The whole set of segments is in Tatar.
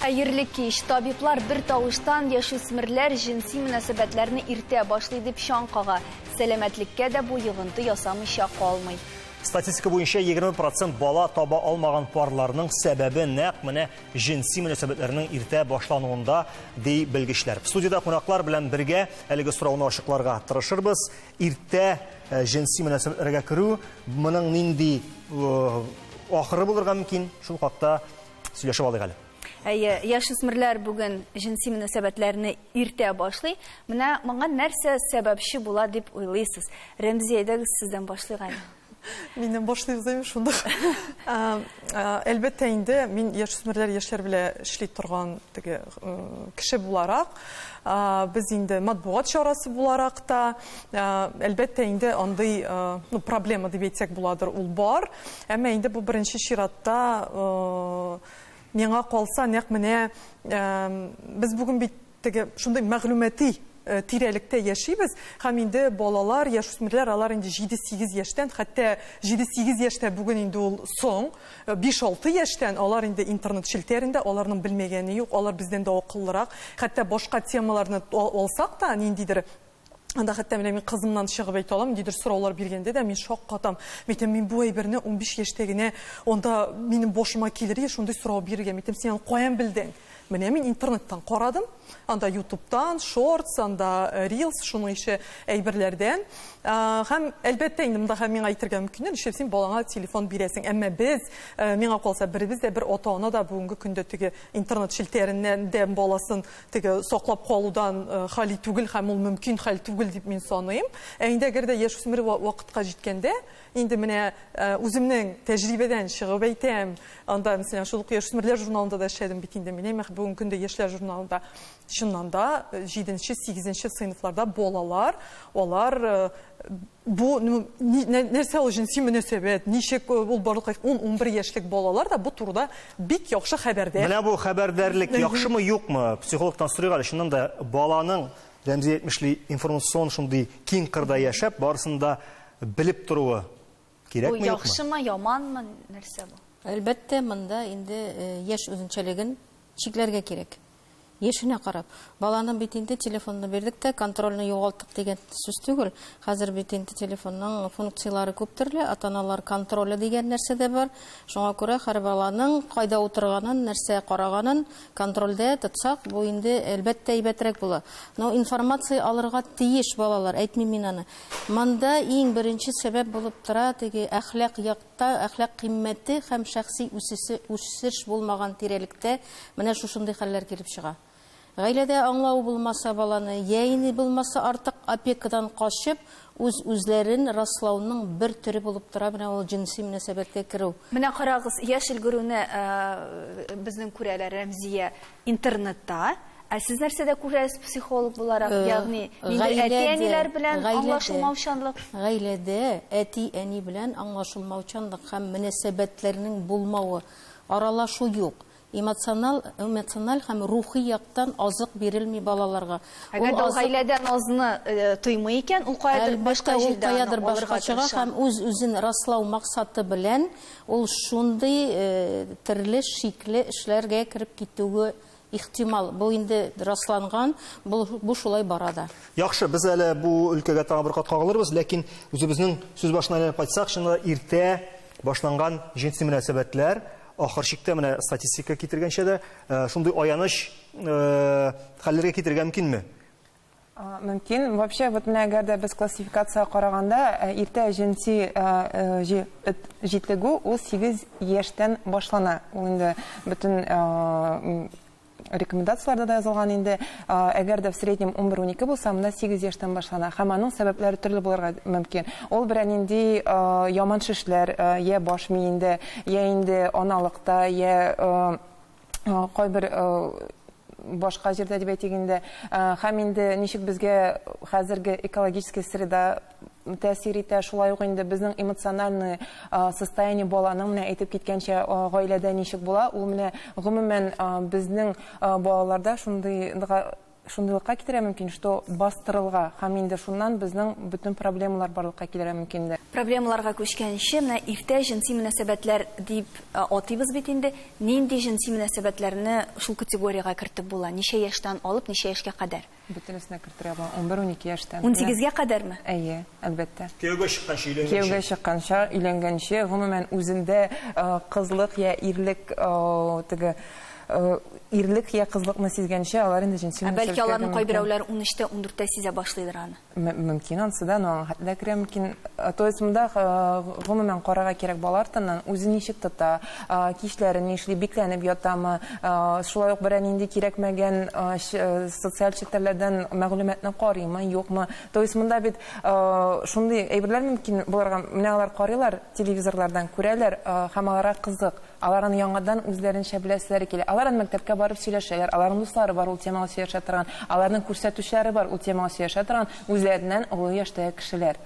Хәерле кич. Табиблар бер тавыштан яшүсмерләр җенси мөнәсәбәтләрне иртә башлый дип чаң кага. Сәламәтлеккә дә бу йогынты ясамыйча калмый. Статистика буенча 20 процент бала таба алмаган парларның сәбәбе нәкъ менә җенси мөнәсәбәтләрнең иртә башлануында, ди белгечләр. Студиядә кунаклар белән бергә әлеге сорауны ачыкларга тырышырбыз. Иртә җенси мөнәсәбәтләргә керү, моның нинди ахыры булырга мөмкин, шул хакта сөйләшеп алыйк әле. Әйе, яшүсмерләр бүген җенси мөнәсәбәтләрне иртә башлый. Менә моңа нәрсә сәбәпче була дип уйлыйсыз? Рәмзия, әйдәгез сездән башлыйк әле. Миннән башлыйбыз әйме шунда. Әлбәттә инде, мин яшүсмерләр, яшьләр белән эшли торган теге кеше буларак, без инде матбугат чарасы буларак та, әлбәттә инде андый, ну, проблема дип әйтсәк буладыр, ул бар. Әмма инде бу беренче чиратта миңа калса, нәкъ менә без бүген бит теге шундый мәгълүмати тирәлектә яшибез һәм инде балалар, яшүсмерләр алар инде 7-8 яшьтән, хәтта 7-8 яшьтә бүген инде ул соң, 5-6 яшьтән алар инде интернет челтәрендә, аларның белмәгәне юк, алар бездән дә акыллырак. Хәтта башка темаларны алсак та, ниндидер Анда хәтта менә мин кызымнан чыгып әйтә алам, ниндидер сораулар биргәндә дә мин шаккатам. Мин әйтәм, мин бу әйберне 15 яшьтә генә анда минем башыма килер иде шундый сорау бирергә. Мин әйтәм, син аны каян белдең? Менә мин интернеттан карадым. Анда ютубтан, шортс, анда рилс, шуның ише әйберләрдән. Һәм әлбәттә инде монда һәм миңа әйтергә мөмкиннәр, нишләп син балаңа телефон бирәсең? Әмма без, миңа калса, беребез дә, бер ата-ана да бүгенге көндә теге интернет челтәреннән дә баласын теге саклап калудан хали түгел һәм ул мөмкин хәл түгел дип мин саныйм. Ә инде әгәр дә яшүсмер вакытка җиткәндә, инде менә үземнең тәҗрибәдән чыгып әйтәм, анда, мәсәлән, шул ук яшүсмерләр журналында да эшләдем бит инде мин, әмма бүгенге көндә яшьләр журналында чыннан да җиденче, сигезенче сыйныфларда балалар, алар Бу нәрсә ул җенси мөнәсәбәт, ничек ул барлыкка 10-11 яшьлек балалар да бу турыда бик яхшы хәбәрдәр. Менә бу хәбәрдарлек яхшымы, юкмы? Психологтан сорыйк әле, чыннан да баланың, Рәмзия әйтмешли, информацион шундый киң кырда яшәп, барысын да белеп торуы кирәкме, юкмы? Бу яхшымы, яманмы, нәрсә бу? Әлбәттә, монда инде яшь үзенчәлеген чикләргә кирәк. Яшенә карап. Баланы бит инде телефонны бирдек тә, контрольне югалттык дигән сүз түгел. Хәзер бит инде телефонның функцияләре күп төрле, ата-аналар контроле дигән нәрсә дә бар. Шуңа күрә һәр баланың кайда утырганын, нәрсә караганын контрольдә тотсак, бу инде, әлбәттә, әйбәтрәк була. Но информация алырга тиеш балалар, әйтмим мин аны. Монда иң беренче сәбәп булып тора теге әхлак як Та әхлак кыйммәте һәм шәхси үсесе, үсеш булмаган тирәлектә менә шушындый хәлләр килеп чыга. Гаиләдә аңлау булмаса баланы, йә инде булмаса артык опекадан качып, үз-үзләрен раслауның бер төре булып тора менә ул җенси мөнәсәбәткә керү. Менә карагыз, яшь өлгерүне безнең күрәләр, Рәмзия, интернетта. Ә сез нәрсәдә күрәсез психолог буларак? Ягъни, ниндидер әти-әниләр белән аңлашылмаучанлык? Гаиләдә әти-әни белән аңлашылмаучанлык һәм мөнәсәбәтләрнең булмавы, аралашу юк. Эмоционал, эмоциональ һәм рухи яктан азык бирелми балаларга. Әгәр дә ул гаиләдә назны тоймый икән, ул каядыр башка җирдә аны алырга тырыша. Һәм үз-үзен раслау максаты белән ул шундый төрле шикле эшләргә кереп китүе Ихтимал, бу инде расланган, бу, бу шулай бара да. Яхшы, без әле бу өлкәгә тагын бер кат кагылырбыз, ләкин үзебезнең сүз башына әйләнеп кайтсак, чыннан да иртә башланган җенси мөнәсәбәтләр ахыр чиктә менә статистика китергәнчә дә шундый аяныч хәлләргә китерергә мөмкинме? Мөмкин. Вообще, вот менә әгәр дә без классификациягә караганда, иртә җенси җитлегү ул 8 яшьтән башлана. Ул инде бөтен рекомендацияләрдә дә язылган инде. Әгәр дә в среднем 11-12 булса, монда 8 яшьтән башлана. Һәм аның сәбәпләре төрле булырга мөмкин. Ул берәр нинди яман шешләр, я баш миендә, я инде аналыкта, я кайбер башка җирдә дип әйтик инде. Һәм инде ничек безгә хәзерге экологический среда тәэсир итә, шулай ук инде безнең эмоциональный состояние баланың менә әйтеп киткәнчә гаиләдә ничек була, ул менә гомумән безнең балаларда шундый шундыйлыкка китерә мөмкин, что бастырылга һәм инде шуннан безнең бөтен проблемалар барлыкка килергә мөмкин дә. Проблемаларга күчкәнче, менә иртә җенси мөнәсәбәтләр дип атыйбыз бит инде. Нинди җенси мөнәсәбәтләрне шул категориягә кертеп була? Ничә яшьтән алып, ничә яшькә кадәр? Бөтенесенә кертергә була. 11-12 яшьтән. 18-гә кадәрме? Әйе, әлбәттә. Кияүгә чыкканчы, өйләнгәнче. Кияүгә чыкканча, өйләнгәнче, гомумән, үзендә кызлык я ирлек теге ирлек я кызлыкны сизгәнче, алар инде җенси Ә бәлки аларның кайберәүләре 13-тә, 14-тә сизә башлыйдыр аны. Мөмкин ансы да, но аңа хәтле дә керә мөмкин. То есть монда гомумән карарга кирәк бала артыннан, үзе ничек тота, кичләрен нишли, бикләнеп ятамы, шулай ук берәр нинди кирәкмәгән социаль челтәрләрдән мәгълүматны карыймы, юкмы. То есть монда бит шундый әйберләр мөмкин булырга, менә алар карыйлар, телевизорлардан күрәләр, һәм аларга кызык. Алар аны яңадан үзләренчә беләселәре килә. Алар аны мәктәпкә барып сөйләшәләр, аларның дуслары бар ул темага сөйләшә торган, аларның күрсәтүчеләре бар ул темага сөйләшә торган, үзләреннән олы яшьтәге кешеләр.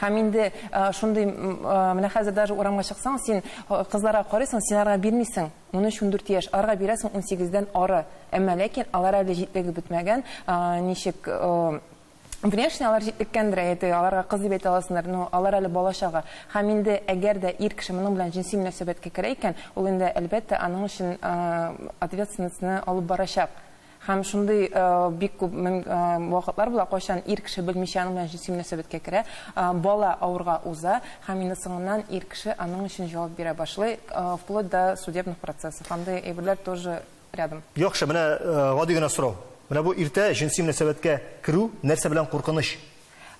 Һәм инде шундый, менә хәзер даже урамга чыксаң, син кызларга карыйсың, син аларга бирмисең, 13-14 яшь, аларга бирәсең унсигездән ары. Әмма ләкин алар әле җитлегеп бетмәгән, ничек, Внешне алар җитлеккәндер, әйе, аларга кыз дип әйтә аласыңдыр, но алар әле бала чага. Һәм инде әгәр дә ир кеше моның белән җенси мөнәсәбәткә керә икән, ул инде, әлбәттә, аның өчен ответственностьны алып барачак. Һәм шундый бик күп вакытлар була, кайчан ир кеше белмичә аның белән җенси мөнәсәбәткә керә, бала авырга уза, һәм инде соңыннан ир кеше аның өчен җавап бирә башлый, вплоть до судебных процессов. Андый әйберләр тоже рядом. Яхшы, менә гади генә сорау. Менә бу иртә җенси мөнәсәбәткә керү нәрсә белән куркыныч?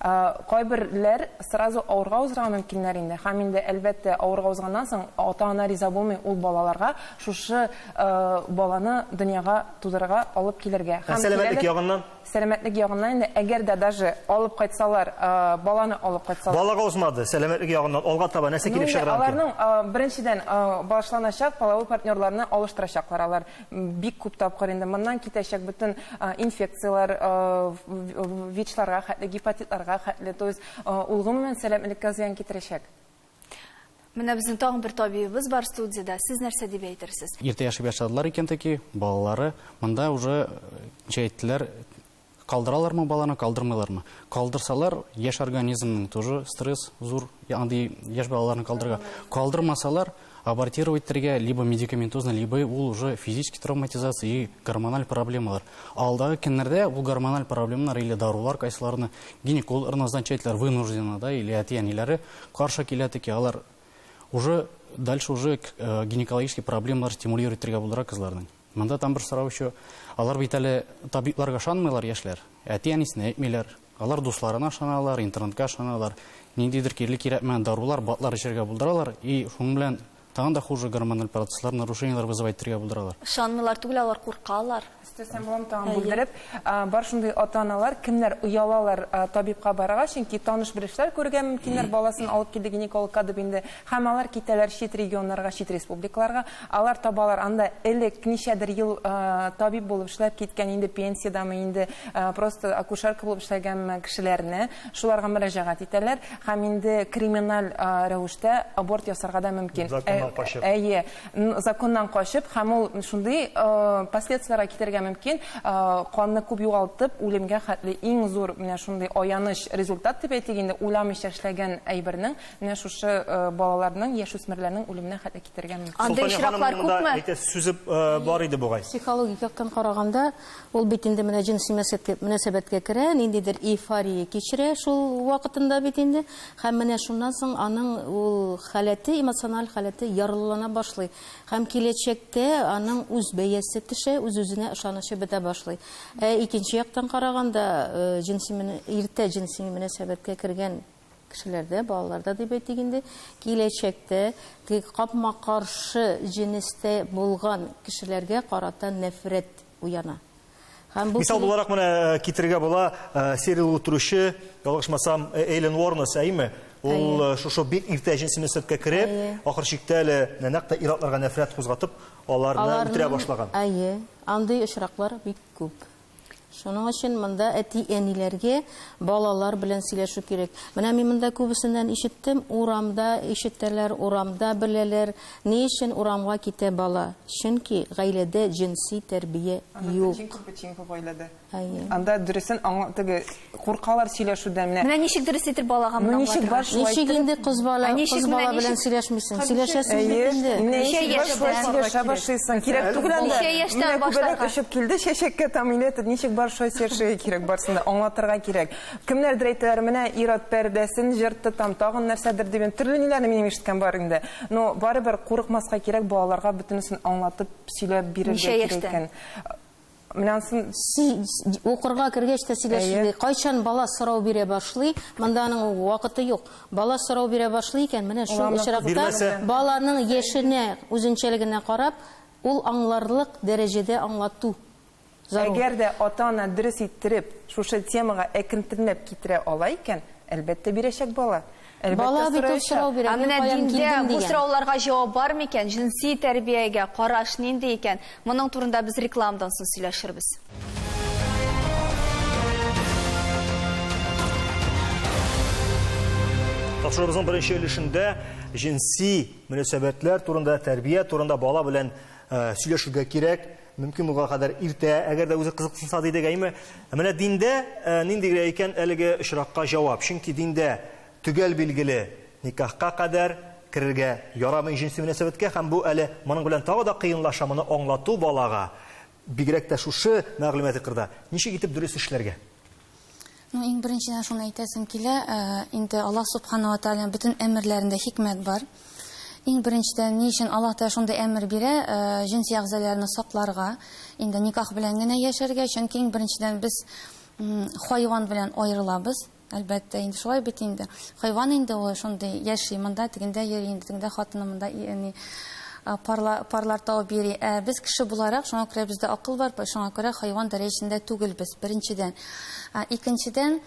Кайберләр сразу авырга узырга мөмкиннәр инде. Һәм инде, әлбәттә, авырга узганнан соң ата-ана риза булмый ул балаларга шушы баланы дөньяга тудырырга алып килергә. Ә сәламәтлек ягыннан? Сәламәтлек ягыннан инде, әгәр дә даже алып кайтсалар, баланы алып кайтсалар. Балага узмады, сәламәтлек ягыннан алга таба нәрсә килеп чыгарга мөмкин? Аларның беренчедән башланачак половой партнерларны алыштырачаклар алар бик күп тапкыр инде. Моннан китәчәк бөтен инфекцияләр, ВИЧларга хәтле, гепатитларга хәтле, то есть ул гомумән сәламәтлеккә зыян китерәчәк. Менә безнең тагын бер табибыбыз бар студиядә. Сез нәрсә дип әйтерсез? Иртә яши башладылар икән таки, балалары монда уже ничә әйттеләр, калдыралармы баланы, калдырмыйлармы? Калдырсалар, яшь организмның тоже стресс зур, андый яшь балаларны калдырырга. Калдырмасалар, абортировать итәргә, либо медикаментозно, либо ул уже физический травматизация и гормональ проблемалар. Алдагы көннәрдә ул гормональ проблемалар или дарулар кайсыларны гинекологлар назначать вынуждены, да, или әти-әниләре каршы килә таки, алар уже дальше уже гинекологический проблемалар стимулировать итәргә булдыра кызларның. Монда там бер сорау еще, алар бит әле табибларга ышанмыйлар яшьләр, әти-әнисенә әйтмиләр, алар дусларына ышаналар, интернетка ышаналар, ниндидер кирле кирәкмәгән дарулар, батлар эчәргә булдыралар, и шуның белән тагын да хуже гормональ процесслар, нарушениелар вызывать итәргә булдыралар. Ышанмыйлар түгел, алар куркалар. Өстәсәм булам тагын бүлдереп, бар шундый ата-аналар, кемнәр оялалар табибка барырга, чөнки таныш белешләр күрергә мөмкиннәр, баласын алып килде гинекологка дип инде, һәм алар китәләр чит регионнарга, чит республикаларга, алар табалар анда элек ничәдер ел табиб булып эшләп киткән, инде пенсиядәме, инде просто акушерка булып эшләгәнме кешеләрне, шуларга мөрәҗәгать итәләр, һәм инде криминаль рәвештә аборт ясарга да мөмкин. Законнан качып. Әйе, законнан качып, һәм ул шундый последствияләргә китерергә мөмкин, канны күп югалтып, үлемгә хәтле иң зур менә шундый аяныч результат дип әйтик инде, уйламыйча эшләгән әйбернең менә шушы балаларның, яшүсмерләрнең үлеменә хәтле китерергә мөмкин. Андый Солтания ханым, очраклар монда күпме? әйтәсе сүзе бар иде бугай. Психологик яктан караганда, ул бит инде менә җенси мөнәсәбәткә керә, ниндидер эйфория кичерә шул вакытында бит инде, һәм менә шуннан соң аның ул халәте, эмоциональ халәте ярлылана башлый. Һәм киләчәктә аның үз бәясе төшә, үз-үзенә ышанычы бетә башлый. Ә икенче яктан караганда, иртә җенси мөнәсәбәткә кергән кешеләрдә, балаларда дип әйтик инде, киләчәктә капма-каршы җенестә булган кешеләргә карата нәфрәт уяна. Һәм бу Мисал килә- буларак менә китерергә була сериал утыручы, ялгышмасам, Эйлен Уорнес, әйме? Ул, Әйе. шушы бик иртә җенси мөнәсәбәткә кереп, Әйе. ахыр чиктә әле нәкъ тә ир-атларга нәфрәт кузгатып, аларны Аларның үтерә башлаган. Әйе, андый очраклар бик күп. Шуның өчен монда әти-әниләргә балалар белән сөйләшү кирәк. Менә мин монда күбесеннән ишеттем, урамда ишетәләр, урамда беләләр. Ни өчен урамга китә бала? Чөнки гаиләдә җенси тәрбия юк. Иң күбе иң күп гаиләдә. Әйе. Анда дөресен аңла теге куркалар сөйләшүдән менә. Менә ничек дөрес итеп балага Ну моны ничек бар аңлатырга? шулай Ничек итеп? инде кыз бала, Ә ничек кыз менә бала белән ничек? сөйләшмисең? Сөйләшәсең бит Әйе. инде. Менә Ничә ничек бар шулай яшьтән? сөйләшә башлыйсың. Кирәк түгел анда. Ничә яшьтән Менә күбәләк башларга? очып килде чәчәккә там или этот ничек бар шулай сөйләшергә кирәк барсын да аңлатырга кирәк. Кемнәрдер әйтәләр, менә ир-ат пәрдәсен җыртты там тагын нәрсәдер дигән төрле ниләрне минем ишеткән бар инде. Но барыбер курыкмаска кирәк, балаларга бөтенесен аңлатып сөйләп бирергә Ничә кирәк яшьтән? икән. Менә ансын Укырга кергәч тә сөйләшергә. Әйе. Кайчан бала сорау бирә башлый, монда аның вакыты юк. Бала сорау бирә башлый икән, менә шул Ул аны очракта Бирмәсә? баланың яшенә, үзенчәлегенә карап, ул аңларлык дәрәҗәдә аңлату зарур. Әгәр дә ата-ана дөрес иттереп, шушы темага әкренләп китерә ала икән, әлбәттә бирәчәк бала. Әлбәттә Бала бит ул сораячак. сорау бирә, Ә мин менә каян диндә килдем бу дигән. сорауларга җавап бар микән? Җенси тәрбиягә караш нинди икән? Моның турында без рекламадан соң сөйләшербез. Тапшыруыбызның беренче өлешендә җенси мөнәсәбәтләр турында, тәрбия турында бала белән сөйләшергә кирәк. Мөмкин булган кадәр иртә, әгәр дә үзе кызыксынса дидек, әйме? Ә менә диндә нинди генә икән әлеге очракка җавап? Чөнки диндә төгәл билгеле никахка кадәр керергә ярамый җенси мөнәсәбәткә һәм бу әле моның белән тагы да кыенлаша, моны аңлату балага, бигрәк тә шушы мәгълүмати кырда ничек итеп дөрес эшләргә? Ну, иң беренчедән шуны әйтәсем килә, инде Аллаһ субхана ва тааляның бөтен әмерләрендә хикмәт бар. Иң беренчедән, ни өчен Аллаһ Тәгалә шундый әмер бирә, җенси әгъзаларны сакларга, инде никах белән генә яшәргә, чөнки иң беренчедән без хайван белән аерылабыз. Әлбәттә, инде шулай бит инде. Хайван инде ул шундый яши, монда тегендә йөри, инде тегендә хатыны монда парлар табып йөри. Ә без кеше буларак, шуңа күрә бездә акыл бар, шуңа күрә хайван дәрәҗәсендә түгелбез, беренчедән. Икенчедән,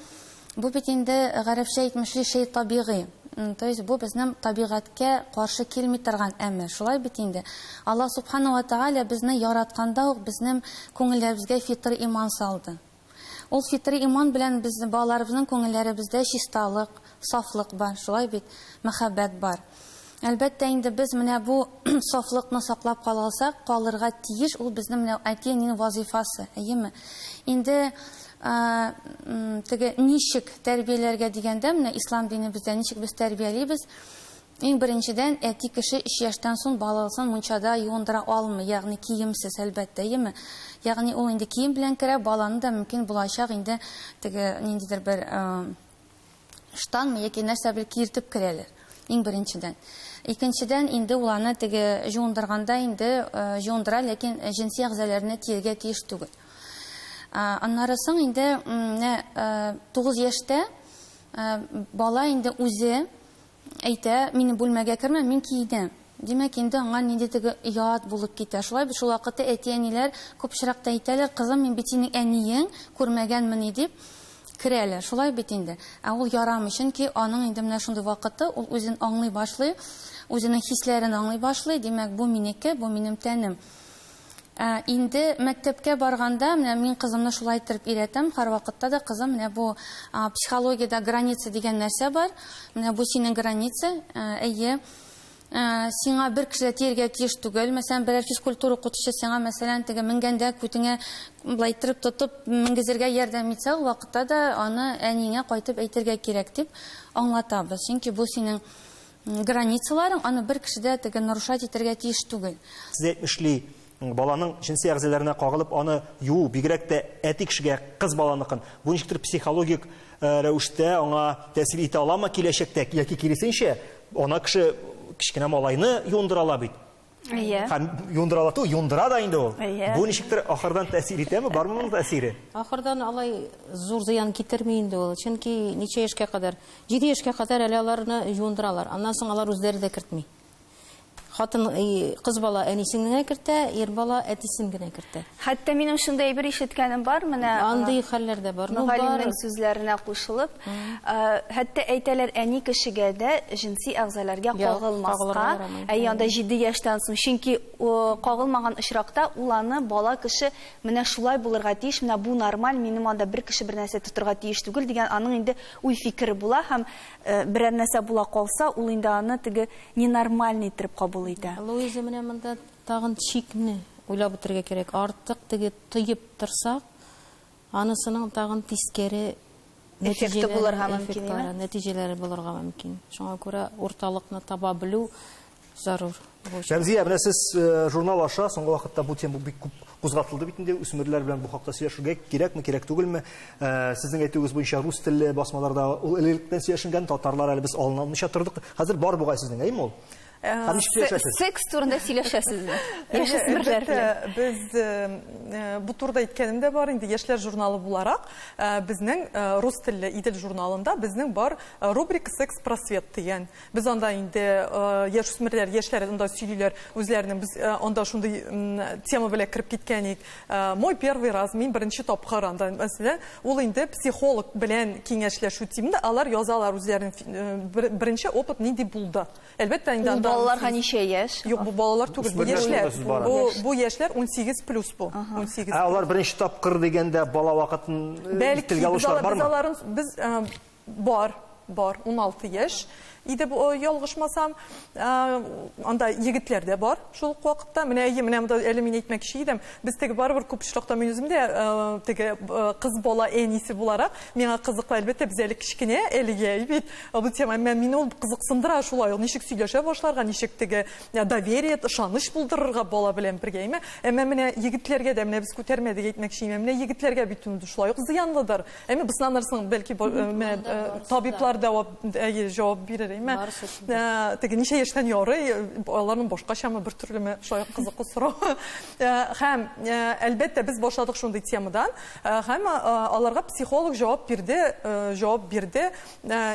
бу бит инде гарәпчә әйтмешли шәй табигый. То есть бу безнең табигатькә каршы килми торган әмер. Шулай бит инде. Аллаһ субхана ва тааля безне яратканда ук безнең күңелләребезгә фитр иман салды. Ул фитр иман белән без балаларыбызның күңелләребездә чисталык, сафлык бар, шулай бит, мәхәббәт бар. Әлбәттә инде без менә бу сафлыкны саклап кала алсак, калырга тиеш, ул безнең менә әти-әнинең вазифасы, әйеме? Инде теге ничек тәрбияләргә дигәндә, менә ислам дине бездә ничек без тәрбиялибез? Иң беренчедән, әти кеше 3 яшьтән соң баласын мунчада юындыра алмый, ягъни киемсез, әлбәттә, әйеме? Ягъни ул инде кием белән керә, баланы да мөмкин булачак инде теге ниндидер бер штанмы яки нәрсә бер киертеп керәләр. Иң беренчедән. Икенчедән, инде ул аны теге жуындырганда инде жуындыра, ләкин җенси әгъзаларына тиергә тиеш түгел. Аннары соң инде менә 9 яшьтә бала инде үзе әйтә, минем бүлмәгә кермә, мин киенәм. Димәк, инде аңа нинди теге оят булып китә. Шулай бит, шул вакытта әти-әниләр күп очракта әйтәләр, кызым, мин бит синең әниең, күрмәгәнмени дип керәләр. Шулай бит инде. Ә ул ярамый, чөнки аның инде менә шундый вакыты, ул үзен аңлый башлый, үзенең хисләрен аңлый башлый. Димәк, бу минеке, бу минем тәнем. Инде мәктәпкә барганда, менә мин кызымны шулай иттереп өйрәтәм, һәрвакытта да кызым, менә бу психологиядә граница дигән нәрсә бар. Менә бу синең граница, әйе. Сиңа бер кеше дә тиергә тиеш түгел. Мәсәлән, берәр физкультура укытучы сиңа, мәсәлән, теге менгәндә күтеңә былай иттереп тотып менгезергә ярдәм итсә, ул вакытта да аны әниеңә кайтып әйтергә кирәк дип аңлатабыз. Чөнки бу синең границаларың, аны бер кеше дә теге нарушать итәргә тиеш түгел. Сез әйтмешли, баланың җенси әгъзаларына кагылып аны юу, бигрәк тә әти кешегә кыз баланыкын, бу ничектер психологик рәвештә аңа тәэсир итә аламы киләчәктә, яки киресенчә, ана кеше кечкенә малайны юындыра ала бит. Әйе. Һәм юындыра ала түгел, юындыра да инде ул. Әйе. Бу ничектер ахырдан тәэсир итәме, бармы моның тәэсире? Ахырдан алай зур зыян китерми инде ул, чөнки ничә яшькә кадәр? 7 яшькә кадәр әле аларны юындыралар. Аннан соң алар үзләре дә кертми. Хатын, кыз бала әнисен генә кертә, ир бала әтисен генә кертә. Хәтта минем шундый әйбер ишеткәнем бар, менә Андый хәлләр дә бар. Ну, бар. Мөгаллимнең сүзләренә кушылып, хәтта әйтәләр, әни кешегә дә җенси әгъзаларга кагылмаска, әйе, анда 7 яшьтән соң, чөнки кагылмаган очракта ул аны бала кеше менә шулай булырга тиеш, менә бу нормаль, минем анда бер кеше бер нәрсә тотырга тиеш түгел дигән аның инде уй-фикере була һәм берәр нәрсә була калса, ул инде аны теге ненормальный иттереп кабул итә. Луиза, менә монда тагын чикне уйлап үтәргә кирәк. Артык теге тыеп торсак, анысының тагын тискәре Эффекты булырга мөмкин, эффектлары, нәтиҗәләре булырга мөмкин. Шуңа күрә урталыкны таба белү зарур. Рәмзия, менә сез журнал аша соңгы вакытта бу тема бик күп кузгатылды бит инде, үсмерләр белән бу хакта сөйләшергә кирәкме, кирәк түгелме? Сезнең әйтүегез буенча рус телле басмаларда ул элек-электән сөйләшенгән, татарлар әле без алына алмыйча тордык. Хәзер бар бугай сезнең, әйеме ул? Һәм ничек сөйләшәсез? Секс турында сөйләшәсезме? Яшүсмерләр белән. Без бу турыда әйткәнем дә бар инде, яшьләр журналы буларак, безнең рус телле Идел журналында безнең бар рубрика Секс просвет дигән. Без анда инде яшүсмерләр, яшьләр анда сөйлиләр үзләренең, без анда шундый тема белән кереп киткән идек. Мой первый раз, мин беренче тапкыр анда, мәсәлән, ул инде психолог белән киңәшләшү темада, алар язалар үзләренең беренче опыт нинди булды. Әлбәттә, инде Ул анда балаларга ничә яшь? Юк, бу балалар түгел, бу Үсмерләр яшьләр. турында сүз бара. Бу яшьләр 18 плюс бу. 18 Ә алар беренче тапкыр дигәндә бала вакытын Бәлки, телгә алучылар бармы? Без аларын, без, бар, бар, 16 яшь иде бу, ялгышмасам. Анда егетләр дә бар шул ук вакытта. Менә әйе, менә монда әле мин әйтмәкче идем. Без теге барыбер күп очракта мин үзем дә теге кыз бала әнисе буларак, миңа кызыклы, әлбәттә, без әле кечкенә, әлегә бит бу тема, әмма мине ул кызыксындыра шулай ул, ничек сөйләшә башларга, ничек теге доверие, ышаныч булдырырга бала белән бергә, әйме? Әмма менә егетләргә дә, менә без күтәрмәдек әйтмәкче идем, менә егетләргә бит инде шулай ук зыянлыдыр. Әмма без аннан бәлки менә табиблар җавап бирер, әйме? Теге ничә яшьтән ярый, аларның башкачамы, бер төрлеме, шулай ук кызыклы сорау. Һәм, әлбәттә, без башладык шундый темадан, һәм аларга психолог җавап бирде, җавап бирде.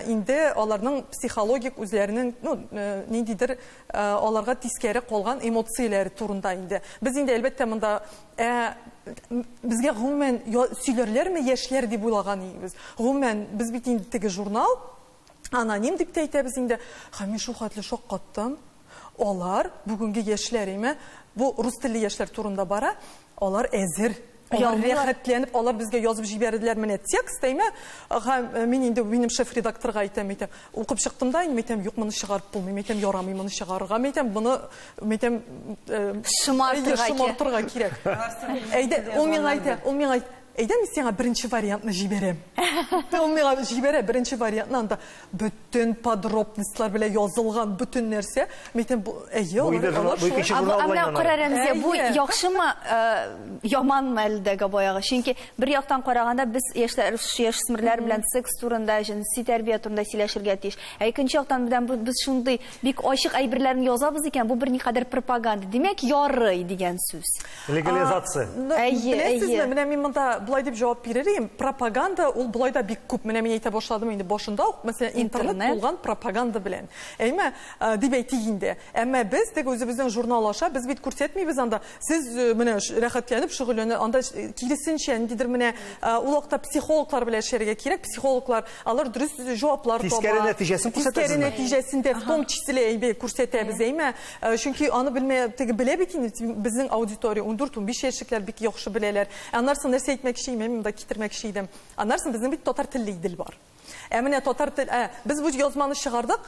Инде аларның психологик үзләренең, ну, ниндидер аларга тискәре калган эмоцияләре турында инде. Без инде, әлбәттә, монда, безгә гомумән сөйләрләрме яшьләр дип уйлаган идек. Гомумән, без бит инде теге журнал, аноним дип тә әйтәбез инде. Һәм мин шул хәтле шаккаттым. Алар, бүгенге яшьләр, әйме, бу рус телле яшьләр турында бара, алар әзер. Алар рәхәтләнеп, алар безгә язып җибәрделәр менә текст, әйме? Һәм мин инде минем шеф-редакторга әйтәм, әйтәм, укып чыктым да, инде әйтәм, юк, моны чыгарып булмый, әйтәм, ярамый моны чыгарырга, әйтәм, моны, әйтәм, Шомартырга шомартырга кирәк. Әйдә, ул миңа әйтә, ул миңа әйтә, әйдә, мин сиңа беренче вариантны җибәрәм. Ул миңа җибәрә беренче вариантны, анда бөтен подробностьлар белән язылган бөтен нәрсә. Мин әйтәм, бу, әйе, Бу инде алар журнал, бу икенче шулай. журнал Ә белән менә янар. кара, Рәмзия, бу Әйе. яхшымы, яманмы әле дә баягы? Чөнки бер яктан караганда без яшьләр, яшүсмерләр белән секс турында, җенси тәрбия турында сөйләшергә тиеш. Ә икенче яктан белән без шундый бик ачык әйберләрне язабыз икән, бу берникадәр пропаганда. Димәк, ярый дигән сүз. Легализация. Әйе, Беләсезме, әйе. менә мин монда болай дип җавап бирер идем. Пропаганда ул болай да бик күп. Менә мин әйтә башладым инде башында ук, мәсәлән, интернет булган пропаганда белән. Әйме, дип әйтик инде. Әмма без теге үзебезнең журнал аша без бит күрсәтмибез анда. Сез менә рәхәтләнеп шөгыльләнә, анда киресенчә ниндидер менә ул вакытта психологлар белән эшләргә кирәк. Психологлар алар дөрес җаваплар таба. Тискәре нәтиҗәсен Тискәре күрсәтәсезме? нәтиҗәсен дә в том числе әйбе күрсәтәбез, әйме? Чөнки аны белмә, теге белә бит инде безнең аудитория 14-15 яшьлекләр бик яхшы беләләр. Аннан соң нәрсә әйтмәкче идем, мин монда китермәкче идем. Аннан соң безнең бит татар телле Идел бар. Ә менә татар тел, без бу язманы чыгардык.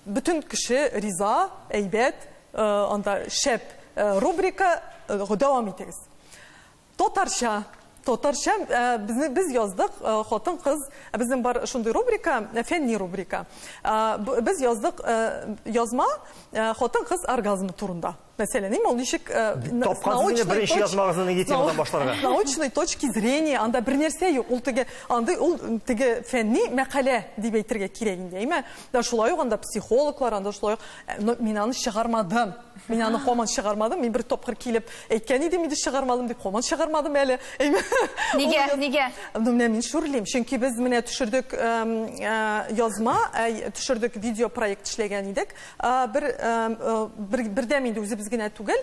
Бөтен кеше риза, әйбәт, анда шәп рубрика, дәвам итегез. Татарча, татарча, безне без яздык, хатын-кыз, безнең бар шундый рубрика, фәнни рубрика. Без яздык, язма, хатын-кыз оргазмы турында. Мәсәлән, ул ничек, Тапкансыз инде беренче язмагызны нинди темадан башларга? С научной точки зрения, анда бер нәрсә юк. Ул теге, андый, ул теге фәнни мәкалә дип әйтергә кирәк инде, әйме? Да шулай ук анда психологлар, анда шулай ук, но мин аны чыгармадым. Мин аны һаман чыгармадым. Мин бер тапкыр килеп әйткән идем инде чыгармадым дип, һаман чыгармадым әле. Нигә? Нигә? Ну, менә мин шүрлим. Чөнки без менә төшердек язма, төшердек видеопроект эшләгән идек. Бер бердәм инде үзебез генә түгел.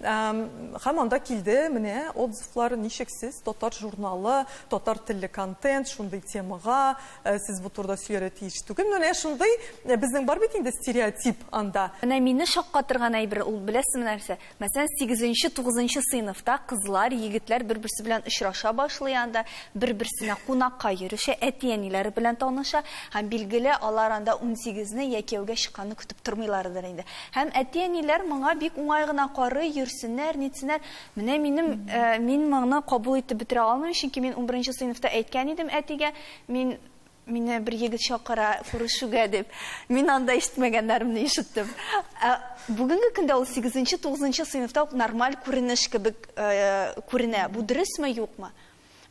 Һәм анда килде менә отзывлар, ничек сез татар журналы, татар телле контент, шундый темага, сез бу турыда сөйләргә тиеш түгел. Менә шундый безнең бар бит инде стереотип анда. Менә мине шаккатырган әйбер ул, беләсезме нәрсә? Мәсәлән, сигезенче, тугызынчы сыйныфта кызлар, егетләр бер-берсе белән очраша башлый анда, бер-берсенә кунакка йөрешә, әти-әниләре белән таныша һәм, билгеле, алар анда унсигезне я кияүгә чыкканны көтеп тормыйлардыр инде. Һәм әти-әниләр моңа бик уңай гына карый, йөрсеннәр, нитсеннәр. Менә минем, мин моны кабул итеп бетерә алмыйм, чөнки мин унберенче сыйныфта әйткән идем әтигә, мин, мине бер егет чакыра күрешүгә дип. Мин анда ишетмәгәннәремне ишеттем. Ә бүгенге көндә ул сигезенче, тугызынчы сыйныфта ук нормаль күренеш кебек күренә. Бу дөресме, юкмы?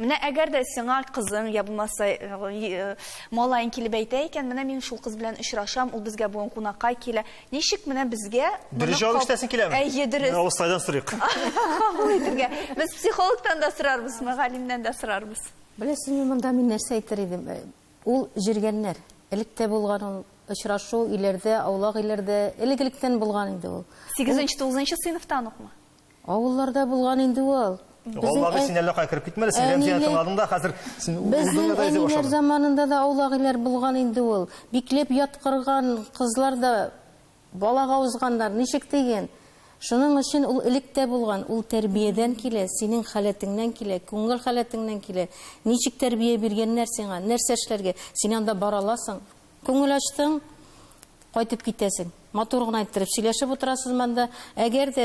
Менә әгәр дә сиңа кызың, я булмаса малаең килеп әйтә икән, менә мин шул кыз белән очрашам, ул безгә бүген кунакка килә. Ничек менә безгә Дөрес җавап ишетәсең киләме? Әйе, дөрес. Менә абыстайдан сорыйк. Кабул итергә. Без психологтан да сорарбыз, мөгаллимнән дә сорарбыз. Беләсезме, монда мин нәрсә әйтер идем? Ул җиргәннәр. Элек тә булган ул очрашу, өйләрдә, аулак өйләрдә, элек-электән булган инде ул. Сигезенче, тугызынчы сыйныфтан укмы? Авылларда булган инде ул. Аулак өй син әллә кая кереп китмә әле, син Рәмзияне тыңладың да, хәзер син Безнең әниләр заманында да аулак өйләр булган инде ул. Бикләп яткырган кызлар да балага узганнар, ничек диген. Шуның өчен ул элек тә булган, ул тәрбиядән килә, синең халәтеңнән килә, күңел халәтеңнән килә. Ничек тәрбия биргәннәр сиңа, нәрсә эшләргә, син анда бара аласың. Күңел ачтың, кайтып китәсең. Матур гына иттереп сөйләшеп утырасыз монда. Әгәр дә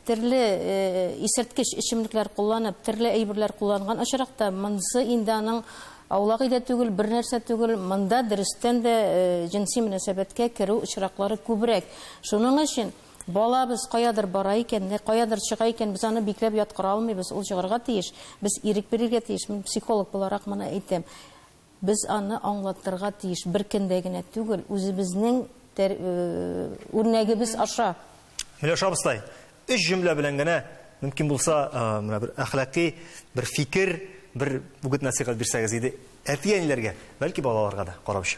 терле исерткеч эчемлекләр кулланып, терле әйберләр кулланган очракта, монысы инде аның аулак өйдә түгел, бер нәрсә түгел, монда дөрестән дә җенси мөнәсәбәткә керү очраклары күбрәк. Шуның өчен балабыз каядыр бара икән, каядыр чыга икән, без аны бикләп яткыра алмыйбыз, ул чыгарга тиеш, без ирек бирергә тиеш. Мин психолог буларак моны әйтәм. Без аны аңлатырга тиеш, бер көндә генә түгел, үзебезнең үрнәгебез аша. Миләүшә абыстай, өч җөмлә белән генә, мөмкин булса, менә бер әхлакый бер фикер, бер үгет-нәсыйхәт бирсәгез иде әти-әниләргә, бәлки балаларга да караучы.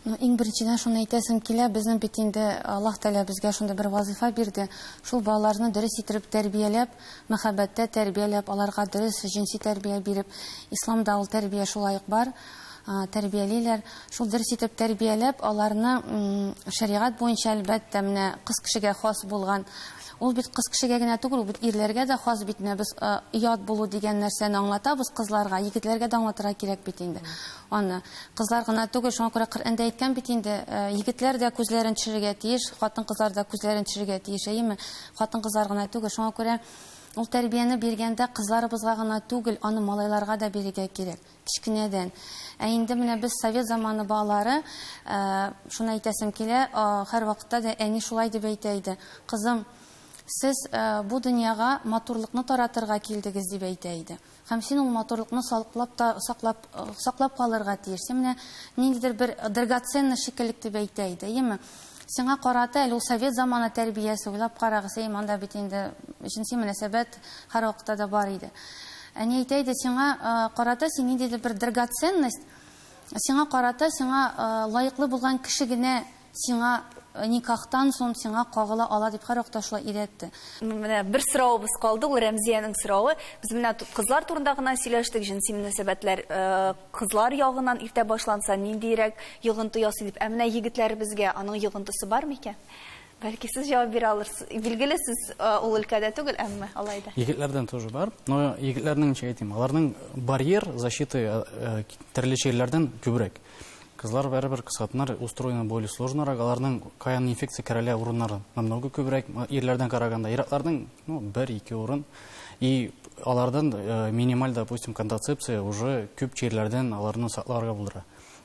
Ну, иң беренчедән шуны әйтәсем килә, безнең бит инде Аллаһ Тәгалә безгә шундый бер вазыйфа бирде. Шул балаларны дөрес иттереп тәрбияләп, мәхәббәттә тәрбияләп, аларга дөрес җенси тәрбия биреп, исламда ул тәрбия шулай ук бар, тәрбиялиләр. Шул дөрес итеп тәрбияләп, аларны шәригать буенча, әлбәттә, менә кыз кешегә хас булган, ул бит кыз кешегә генә түгел, ул бит ирләргә дә хас бит, менә без оят булу дигән нәрсәне аңлатабыз кызларга, егетләргә дә аңлатырга кирәк бит инде. Аны кызлар гына түгел, шуңа күрә Коръәндә әйткән бит инде, егетләр дә күзләрен төшерергә тиеш, хатын-кызлар да күзләрен төшерергә тиеш, әйеме? Хатын-кызлар гына түгел. Шуңа күрә ул тәрбияне биргәндә кызларыбызга гына түгел, аны малайларга да бирергә кирәк, кечкенәдән. Ә инде менә без совет заманы балалары, шуны әйтәсем килә, һәрвакытта да әни шулай дип әйтә иде, Кызым, сез бу дөньяга матурлыкны таратырга килдегез, дип әйтә иде. Һәм син ул матурлыкны саклап та, саклап, саклап калырга тиеш. Син менә ниндидер бер драгоценность шикеллек дип әйтә иде, әйеме? Сиңа карата әле ул совет заманы тәрбиясе, уйлап карагыз, әйеме, анда бит инде җенси мөнәсәбәт һәрвакытта да бар иде. Әни әйтә иде, сиңа карата син ниндидер бер драгоценность, сиңа карата сиңа лаеклы булган кеше генә Сиңа никахтан соң сиңа кагыла ала дип һәрвакытта шулай өйрәтте. Менә бер соравыбыз калды, ул Рәмзиянең соравы. Без менә кызлар турында гына сөйләштек, җенси мөнәсәбәтләр кызлар ягыннан иртә башланса, ниндиерәк йогынты ясый дип. Ә менә егетләребезгә аның йогынтысы бар микән? Бәлки сез җавап бирә алырсыз. Билгеле, сез ул өлкәдә түгел, әмма алай да. Егетләрдән тоже бар, но егетләрнең ничек әйтим, аларның барьер защиты төрле чирләрдән күбрәк. Кызлар барыбер кысатнар устроены более сложнорак, аларның каян инфекция керәлә урыннары намного күбрәк, ирләрдән караганда. Ир-атларның, ну, бер-ике урын. И алардан минималь, допустим, контрацепция уже күп чирләрдән аларны сакларга булдыра.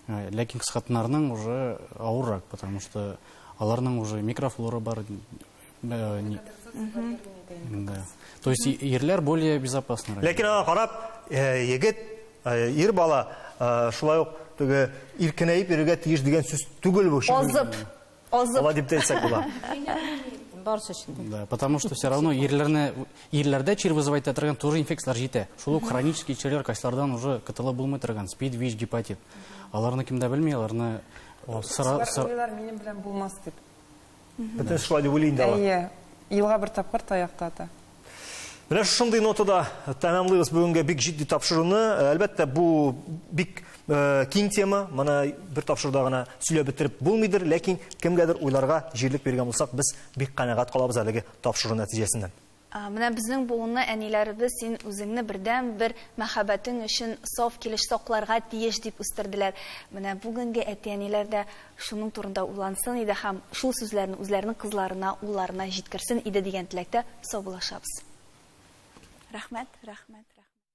Ләкин кысатнарның уже авыррак, потому что аларның уже микрофлора бар. Да. То есть ирләр более безопасны. Ләкин аңа карап, егет, ир бала шулай ук теге иркенәеп йөрергә тиеш дигән сүз түгел бу. Азып. Азып. Алай дип тә әйтсәк була. Барысы өчен дә. Да, потому что все равно ирләрне ирләрдә чир вызывать итә торган тоже инфекцияләр җитә. Шул ук хронический чирләр кайсылардан уже котылып булмый торган, СПИД, ВИЧ, гепатит. Аларны кем дә белми, аларны сыра, Алар уйлыйлар, минем белән булмас дип. Бөтенесе шулай дип уйлый инде алар. Әйе, елга бер тапкыр таяк та ата. Менә шушындый нотада тәмамлыйбыз бүгенге бик җитди тапшыруны. Әлбәттә, бу бик киң тема. Моны бер тапшыруда гына сөйләп бетереп булмыйдыр, ләкин кемгәдер уйларга җирлек биргән булсак, без бик канәгать калабыз әлеге тапшыру нәтиҗәсеннән. Менә безнең буынны әниләребез син үзеңне бердәнбер мәхәббәтең өчен саф килеш сакларга тиеш дип үстерделәр. Менә бүгенге әти-әниләр дә шуның турында уйлансын иде һәм шул сүзләрне үзләренең кызларына, улларына җиткерсен иде дигән теләктә саубуллашабыз. Рәхмәт, рәхмәт.